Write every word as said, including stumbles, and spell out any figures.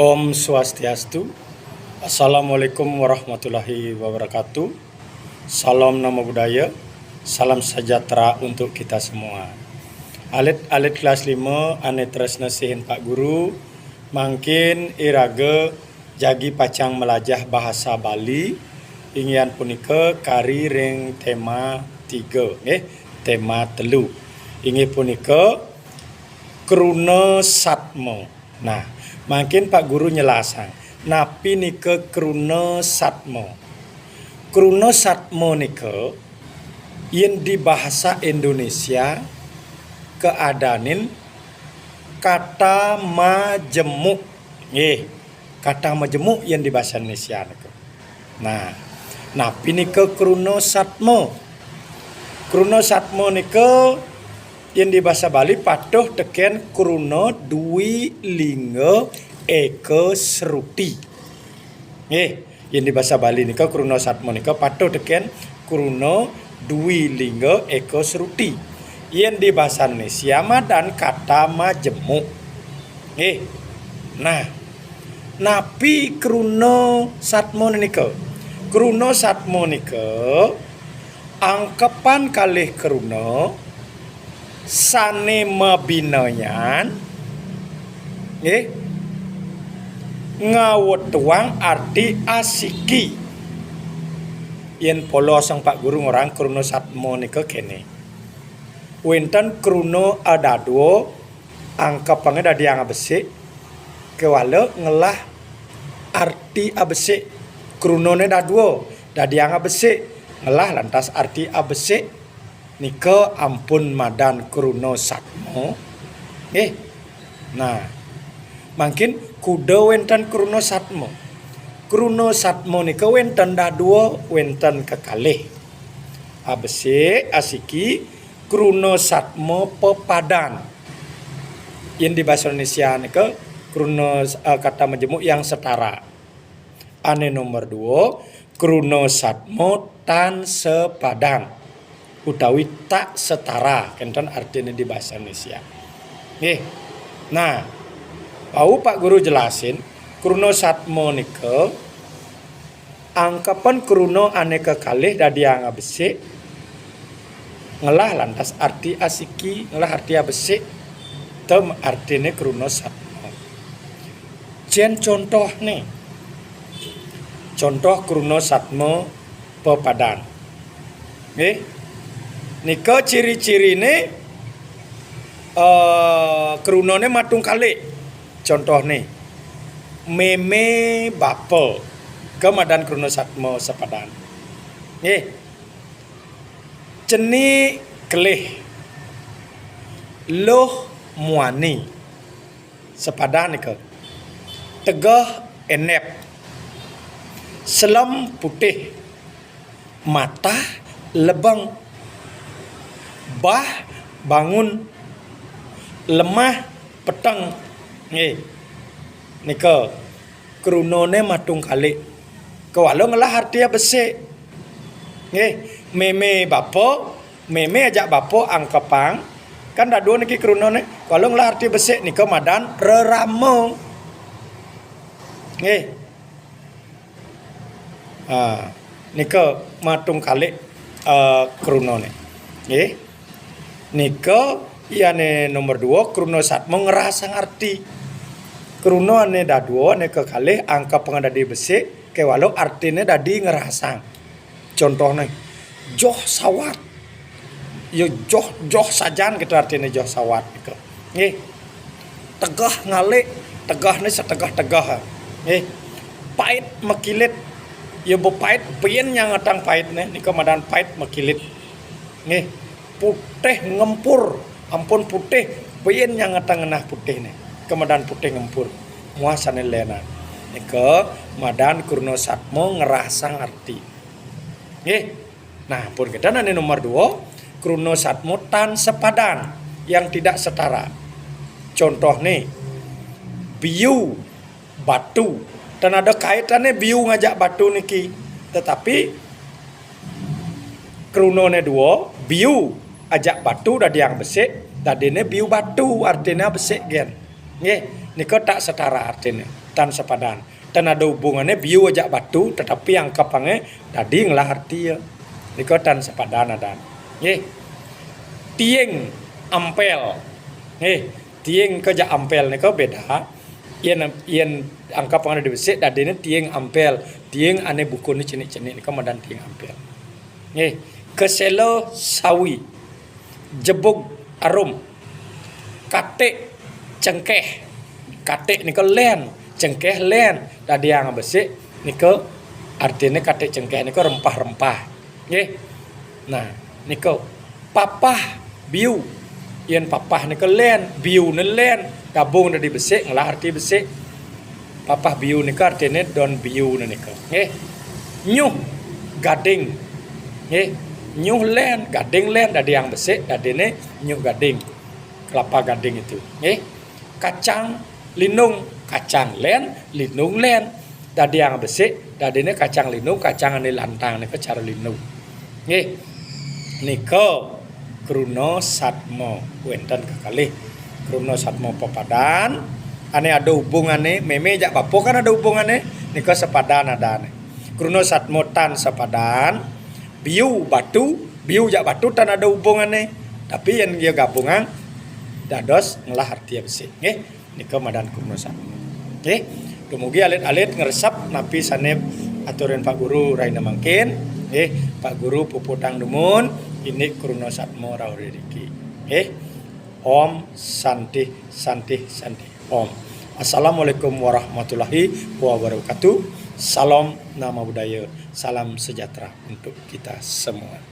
Om Swastiastu. Assalamualaikum warahmatullahi wabarakatuh. Salam Namo Buddhaya. Salam sejahtera untuk kita semua. Alit-alit kelas lima ane tresna sihin Pak Guru, mangkin iraga jagi pacang melajah bahasa Bali, inggih punika kari ring tema tiga, nggih, tema telu. Inggih punika kruna satma. Nah, mangkin Pak Guru nyelasang, napi nika kruna satma? Kruna satma nika, yen di bahasa Indonesia, kaadanin kata majemuk. Nggih, kata majemuk yen di bahasa Indonesia nika. Nah, napi nika kruna satma? Kruna satma nika yen di basa Bali patuh teken kruna dwi lingga eka sruti. Nggih, yen di basa Bali nika kruna satma nika patuh teken kruna dwi lingga eka sruti. Yen di basa Indonesia madan kata majemuk. Nggih. Nah, napi kruna satma nika? Kruna satma nika angkepan kalih kruna sane mabinayan, nggih, ngawetuang arti asiki. Yen polos sang Pak Guru ngorang kruna satma nika kene. Wenten kruna adadua angkepanga dadiang abesik, kewala ngelah arti abesik. Krunane dadua, dadiang abesik, ngelah lantas arti abesik. Nika ampun madan kruna satma. Nggih. Nah, mangkin kuda wenten kruna satma? Kruna satma nika wenten dadua, wenten kekalih. Abesik, asiki, kruna satma pepadan. Yen di basa Indonesia nika kruna, eh, kata majemuk yang setara. Ane nomor dua, kruna satma tan sepadan utawi tak setara, kenten artine di basa Indonesia. Nggih. Nah, wau Pak Guru jelasin, kruna satma nika angkepan kruna ane kekalih dadiang abesik, ngelah lantas arti asiki, ngelah arti abesik, tem artine kruna satma. Jen contohne. Contoh kruna satma pepadan. Nggih. Nika ciri-cirine, eh, krunane matungkalik. Contohne, meme bapa. Nika madan kruna satma sepadan. Nggih. Cenik kelih. Luh muani. Sepadan nika. Tegeh enep. Selem putih. Matah lebeng. Bah bangun. Lemah peteng. Nggih. Nika krunane matungkalik. Kewala ngelah arti abesik. Nggih, meme bapa, meme ajak bapa angkepang. Kan dadua niki krunane. Kewala ngelah arti besik nika madan rerama. Nggih. Ha, nika matungkalik, eh, krunane. Nggih. Nika yane nomor dua, kruna satma ngerasang arti. Kruna ane dadua, ane kekalih, angkepanga dadi besik, kewala artine dadi ngerasang. Contohne, joh sawat. Ya joh, joh sajan gitu artine joh sawat gitu. Nggih. Tegeh ngalik, tegehne setegeh-tegeh. Nggih. Pait makilit, ya bepait, buin nyangetang paitne, nika madan pait makilit. Nggih. Putih ngempur, ampun putih, buin nyangetang ngenah putihne. Nika madan putih ngempur. Muah sane lenan. Nika madan kruna satma ngerasang arti. Nggih. Nah, pun kita ane nomor dua, kruna satma tan sepadan, yang tidak setara. Contohne, biu, batu. Tan ada kaitane biu ngajak batu niki. Tetapi krunane dua, biu ajak batu dadiang besik, dadine biu batu, artine besik gen. Nggih, nika tak setara artine. Tan sapadan. Tan ada hubungannya biu ajak batu, tetapi angkapannya dadi ngelah arti ya. Nika tan sapadan adan. Nggih. Tiing ampel. Nggih, tiing nika jak ampel nika beda. Yen, yen angkapannya dadi besik, dadine tiing ampel. Tiing ane bukune cenik-cenik nika madan tiing ampel. Nggih, kesela sawi, jebug arum, katik cengkeh. Katik nika len, cengkeh len. Dadi yang besik nika artine katik cengkeh nika rempah-rempah. Nggih. Nah, nika papah biu. Yen papah nika len, biune len, gabung dadi besik, ngelah arti besik. Papah biu nika artine daun biu nika. Nggih. Nyuh gading. Nggih. Nyuh len, gading len, dadi yang besik, dadine nyuh gading. Kelapa gading itu. Nggih. Kacang lindung, kacang len, lindung len. Dadi yang besik, dadine kacang lindung, kacang ane lantang nika cara lindung. Nggih. Nika kruna satma wenten kekalih. Kruna satma papadan, ane ada hubungane, meme jak bapa kan ada hubungane, nika sapadan adane. Kruna satma tan sapadan, biu batu, biu jak batu tan ada hubungane. Tapi yen dia gabungan, dados ngelah arti besik. Nggih. Nika madan kruna satma. Nggih. Dumugi alit-alit ngresep napi sane aturin Pak Guru rahina mangkin. Nggih, Pak Guru puputang dumun indik kruna satma rauh riki. Nggih. Om Santi, Santi, Santi. Om. Assalamualaikum warahmatullahi wabarakatuh. Salam Nama Budaya. Salam sejahtera untuk kita semua.